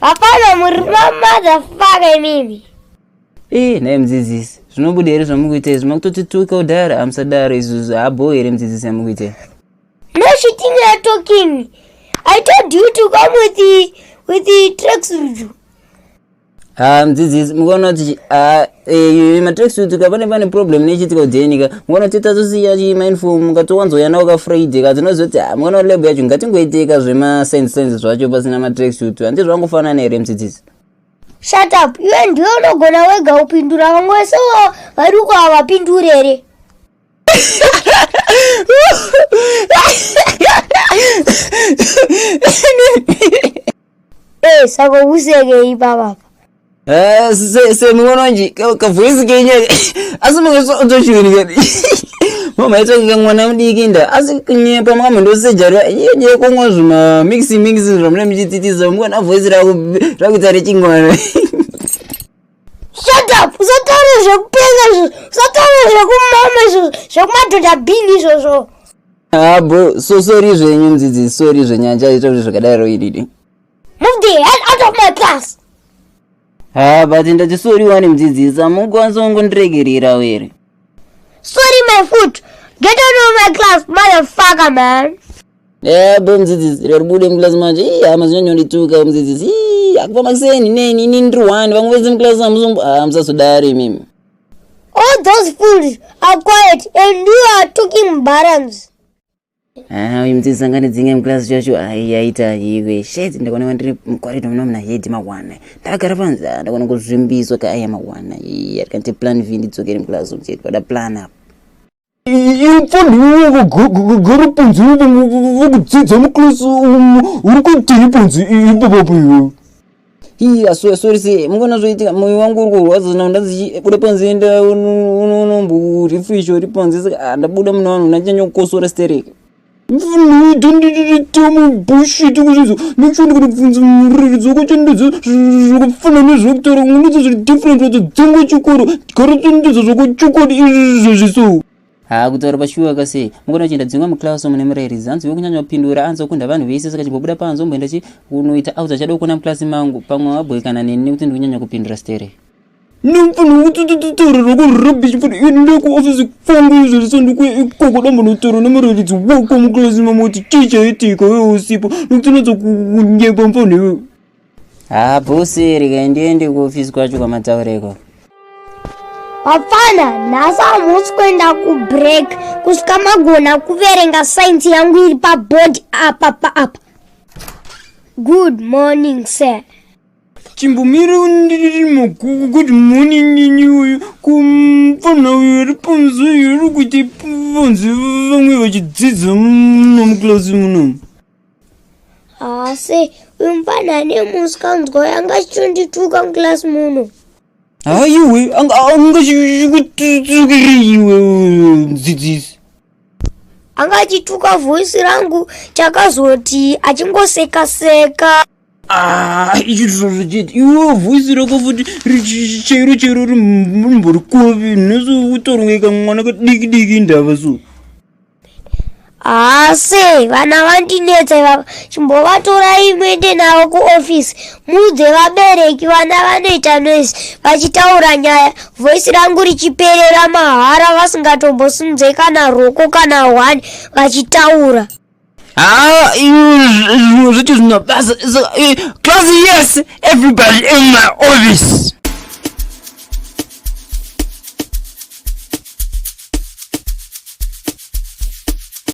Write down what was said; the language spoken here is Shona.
Vafana muri mamotherfucker imimi. Ii nhai mudzidzisi, zvinobuda here zvamukuita izvi? Makutotituka kudhara, hamusadaro izvozvo, habhoo here mudzidzisi yamukuita izvi? No shitting you are talking. I told you to come with the with the tracksuit. Ha mudzidzisi, mukaona kuti ha eh, matracksuit ka pane pane problem nechiitika kudheni ka. Mukaona kuti tatosiya chi mauniform mukatowanzouya nawo ka Friday ka tinoziva kuti ha mukaona lab yacho ngatingoiteka zvema science science zvacho pasina matracksuit. Handizvo zvangofanana here mudzidzisi? Shut up. Iwe ndiwe unogona wega kupindura vamwe vese vari uko havapindure here? Eh, saka usekei ipapapa? Eh, semuona nje kavoisi kenyu asi mukasotochiwini kadi mama yatsvaka mwana mudiki nda asi kunyepa makambondo-sejari iye kumwa zvima mixi mixi zvamune muchititisa mukana voisi rako rakuita rechingwana. Shut up! Usataure zvekupenga izvozvo, usataure zvekumama izvozvo, zvekumadhodha bhini izvozvo. Ah, bro, so sorry zvenyu mudzidzisi, sorry zvenyanja ita kuti zvakadaro ididi. Move the hell out of my class. Ah, but ndati sorry wani mudzidzisi, hamukwanisa kungondiregerera here? Sorry my foot. Get out of my class, motherfucker man. Eh, bo mudzidzisi, rero bude muclass manje. Ii, hama zinonyondituka mudzidzisi. Ii, akupa makuseni neni, ini ndiri one, vamwe vese muclass hamusombo, ah, musazodaro imimi. All those fools are quiet and you are talking balance. Ah, uyu mudzidzisi anga ndidzinge muclass chacho, ai yaita iwe. Shit, ndakaona ndiri mucorridor muno muna head mawana. Ndakagara panze, ah, ndakaona kuzvimbiswa ka aya mawana. Ii, arikanti plan V ndidzokere muclass umu chete, pada plan apa. Imfana wakagara panze vakudzidza muklasi umu uri kuitei panze ipapapo iwe? Ii, asoya sorry sei mukaona zvoitika moyo wangu uri kurwadza now ndanzi buda panze enda unomborefresh uri panze saka ah, ndabuda mune vanhu ndanyanya kukosora stereki. Mfana ndanditama bullshit kuzvizo make sure ndikubvunza muriridzo wako chendedzo zvakafanana nezvekutaura unonetsa zviri different wadzo dzongo chikoro gara chendedzo zvako chokwadi izvozvi so. Haa kutaura pashuwa ka sei mukaona uchienda dzimwe muclass mune murairidzi hanzi iwe kunyanya kupindura anzi okunda vanhu vese saka chimbobuda panze omboenda chi unoita out achada kuona muclass mangu pamwe wabhoikana neni nekuti ndikunyanya kupindura stereki. Nemfana wekutotaura rako rubbish mfana enda kuofisi kwangu izvozvi so ndikuya ikoko dambonotaura nemurairidzi wako muklasi mamo kuti chii chaitika iwe usipo nekuti unatsa kunyepa mfana iwewe. Haa bhosi regai ndiende kuofisi kwacho kwamataura ikoko. Vafana, nhasi hamusi kuenda kubreak kusvika magona kuverenga sainzi yangu iri paboard apa paapa. Good morning sir. Chimbomira ndiri good morning nini uyu kumfana uyu ari panze uyu ari kuita panze vamwe vachidzidza muno muklasi muno. Asi uyu mfana ane musikanzwa uyu anga achitondituka muklasi muno. Haiwe angachikutukirei iwe mudzidzisi. Anga achituka voice rangu chakazoti achingoseka seka. Ah, ichi zvozvo chete iwe voice rako futi chairo chairo rimbori kopi nhasi kutorongeka mwana kadiki diki indava so. Asi vana vandinetsa ivava, chimbovatorai muende navo kuofisi muudze vabereki vana vanoita noise vachitaura nyaya voice rangu richiperera mahara vasingatombosimudze kana roko kana one vachitaura. Ah, zvinhu zvacho zvina basa. Class yes, everybody in my office.